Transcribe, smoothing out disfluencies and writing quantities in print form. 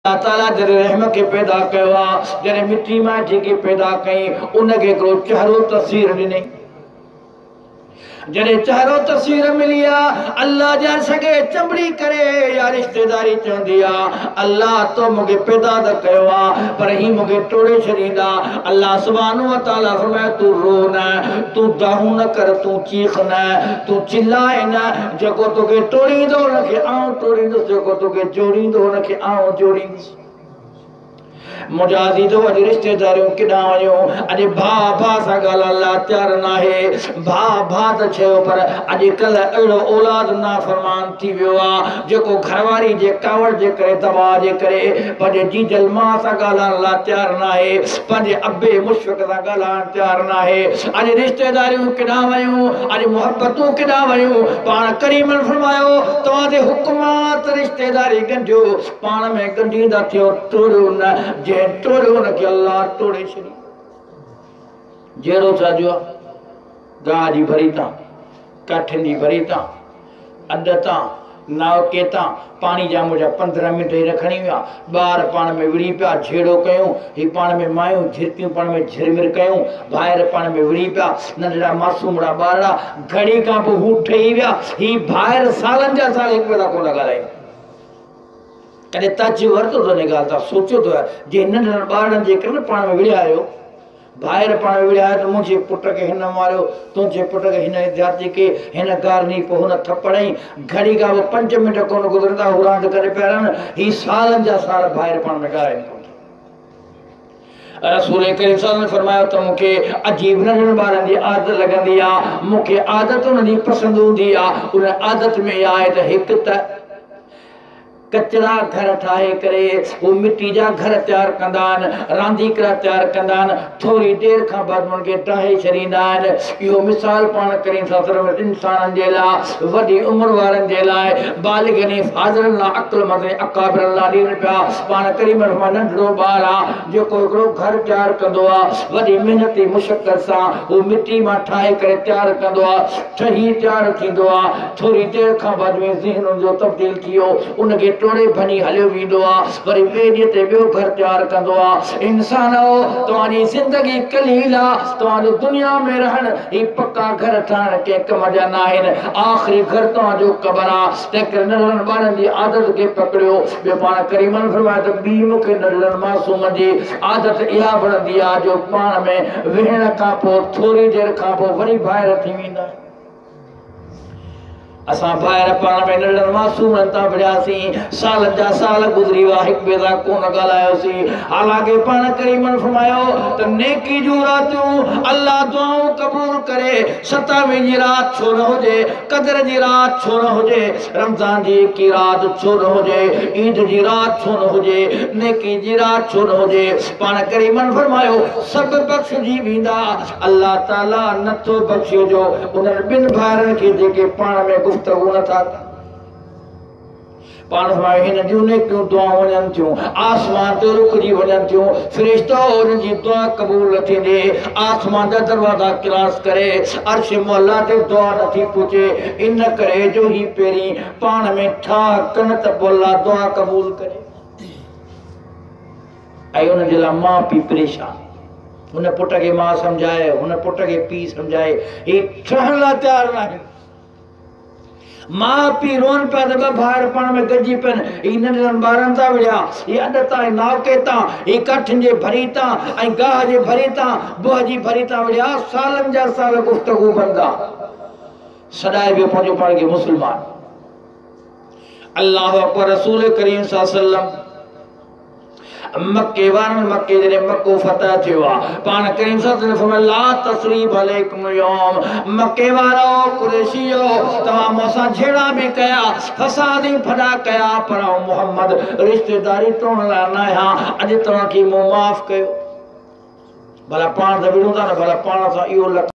الله تعاليٰ جڏهن رحم کي پيدا ڪيو آ، جڏهن مٽي مائٽي کي پيدا ڪئي، ان کي هڪڙو چهرو تصوير ڏني. جڏهن چهرو تصوير ملي آ، الله جي عرش کي چنبڙي ڪري اها رشتيداري چوندي آ، الله تو مون کي پيدا ته ڪيو آ، پر هي مون کي ٽوڙي ڇڏيندا. الله سبحانه وتعاليٰ فرمايو، تون رو نه، تون دانهون نه ڪر، تون چيخ نه، تون چلاء نه، جيڪو توکي ٽوڙيندو ان کي آئون ٽوڙيندس، جيڪو توکي جوڙيندو ان کي آئون جوڙيندس. منهنجا عزيزو، اڄ رشتيداريون ڪيڏانهن ويون؟ اڄ ڀاء ڀاء سان ڳالهائڻ لاء تيار ناهي. ڀاء ڀاء ته ڇيو، پر اڄ ڪلهه اهڙو اولاد نافرمان ٿي ويو آ، جيڪو گهرواري جي ڪاوڙ جي ڪري، دٻاء جي ڪري پنهنجي جيجل ماء سان ڳالهائڻ لاء تيار ناهي، پنهنجي ابي مشفق سان ڳالهائڻ تيار ناهي. اڄ رشتيداريون ڪيڏانهن ويون؟ اڄ محبتون ڪيڏانهن ويون؟ پاڻ ڪريمن فرمايو، توهان تي حڪم آ ته رشتيداري ڳنڍيو، پاڻ ۾ ڳنڍيندا ٿيو، ٽوڙيو نه، جنهن ٽوڙيو ان کي الله ٽوڙي ڇڏيندو. جهڙو ڇا جو آ؟ گاهه جي ڀري تان، ڪاٺين جي ڀري تان، اڏ تان، ناوڪي تان، پاڻي جا منهنجا 15 منٽ هي نه کڻي ويا، ٻار پاڻ ۾ وڙهي پيا، جهيڙو ڪيون، هي پاڻ ۾ مايون جهرڪيون پاڻ ۾ جهرمر ڪيون، ڀائر پاڻ ۾ وڙهي پيا، ننڍڙا معصومڙا ٻارڙا، گهڙي کان پوء هو ٺهي ويا، هي ڀائر سالن جا سال هڪ ٻئي سان ڪونه ڳالهائين. ڪڏهن تعجب ورتو اٿو ان ڳالهه تان، سوچيو اٿو جي ننڍڙن ٻارڙن جي ڪري نه پاڻ ۾ وڙهيا آهيو، ڀائر پاڻ ۾ وڙهيا آهيو ته منهنجي پٽ کي هن ماريو، تنهنجي پٽ کي هن زيادتي ڪئي، هن گار ڏني پوء هن ٿپڙ هنئي، گهڙي کان پوء 5 منٽ ڪونه گذرندا هو راند ڪري پيا رهن، هي سالن جا سال ڀائر پاڻ ۾ ڳالهائين ڪونه ٿا. رسول ڪريم صلي الله عليه وسلم فرمايو ته مون کي عجيب ننڍن ٻارن جي عادت لڳندي آ، مون کي عادت انهن جي پسند هوندي آ، ان عادت ۾ اها آهي ته هڪ ته ڪچڙا گهر ٺاهي ڪري هو مٽي جا گهر تيار ڪندا آهن، رانديڪڙا تيار ڪندا آهن، ٿوري دير کان بعد انهن کي ڊاهي ڇڏيندا آهن. اهو مثال پاڻ ڪريم صلي الله عليه وسلم انسانن جي لاء، وڏي عمر وارن جي لاء، بالغن ۽ فاضلن لاء، عقلمند ۽ اڪابرن لاء ڏين پيا. پاڻ ڪريم فرمايو، ننڍڙو ٻار آ، جيڪو هڪڙو گهر تيار ڪندو آ، وڏي محنت ۽ مشقت سان هو مٽي مان ٺاهي ڪري تيار ڪندو آ، ٺهي تيار ٿيندو آ، ٿوري دير کان بعد ۾ ذهن ان جو تبديل ٿي ويو، ان کي ٽوڙي ڀڃي هليو ويندو آ، وري ٻئي ڏينهن تي ٻيو گهر تيار ڪندو آ. انسانؤ! توهان جي زندگي قليل آ، توهان جو دنيا ۾ رهڻ، هي پڪا گهر ٺاهڻ ڪنهن ڪم جا ناهن، آخري گهر توهان جو قبر آ، تنهنڪري ننڍڙن ٻارن جي عادت کي پڪڙيو. ٻيو پاڻ ڪريمن فرمايو ته ٻي مون کي ننڍڙن معصومن جي عادت اها وڻندي آ جو پاڻ ۾ ويهڻ کان پوء ٿوري دير کان پوء وري ڀائر ٿي ويندا آهن. اسان ڀائر پاڻ ۾ ننڍڙن معصومن تان وڙهياسين، سالن جا سال گذري ويا هڪ ٻئي سان ڪونه ڳالهايوسين، حالانڪه پاڻ ڪريمن فرمايو ته نيڪي جون راتيون الله دعائون قبول ڪري، ستاويهين جي رات ڇو نه هجي، قدر جي رات ڇو نه هجي، رمضان جي ايڪي رات ڇو نه هجي، عيد جي رات ڇو نه هجي، نيڪي جي رات ڇو نه هجي، پاڻ ڪريمن فرمايو سڀ بخشجي ويندا، الله تعاليٰ نه ٿو بخشي جو انهن ٻن ڀائرن کي جيڪي پاڻ ۾ گفتگو نه ٿا ڪن. پاڻ فرمايو هن جون نيڪيون دعائون وڃن ٿيون آسمان تي رڪجي وڃن ٿيون، فرشتو انهن جي دعا قبول نه ٿيندي، آسمان جا دروازا ڪراس ڪري عرش معليٰ تي دعا نه ٿي پهچي، ان ڪري جو هي پهرين پاڻ ۾ ٺاهه ڪن ته پوء الله دعا قبول ڪري. ۽ انهن جي لاء ماء پيء پريشان. هن پٽ کي ماء سمجهائي، هن پٽ کي پيء سمجهائي، هي ٺهڻ لاء تيار ناهن. ماء پيء روئن پيا ته ٻه ڀائر پاڻ ۾ گڏجي پين. هي ننڍڙن ٻارن تان وڙهيا، هي اڏ تان، هي ناوڪي تان، هي ڪاٺين جي ڀري تان ۽ گاهه جي ڀري تان، بوهه جي ڀري تان وڙهيا. سالن جا سال گفتگو بند آ. سڏائي پيو پنهنجو پاڻ کي مسلمان. الله اڪبر رسول ڪريم صلي الله عليه وسلم مڪي وارن مڪي جڏهن مڪو فتح ٿيو آ پاڻ ڪريم صلي الله عليه وسلم فرمايو لا تثريب عليڪم اليوم مڪي وارو قريشيو توهان مون سان جهيڙا به ڪيا فساد به ڦڏا ڪيا پر آئون محمد رشتيداري ٽوڙڻ لاء نه آهيان اڄ توهان کي مون معاف ڪيو ڀلا پاڻ ته وڙهون ٿا نه ڀلا پاڻ سان اهو لک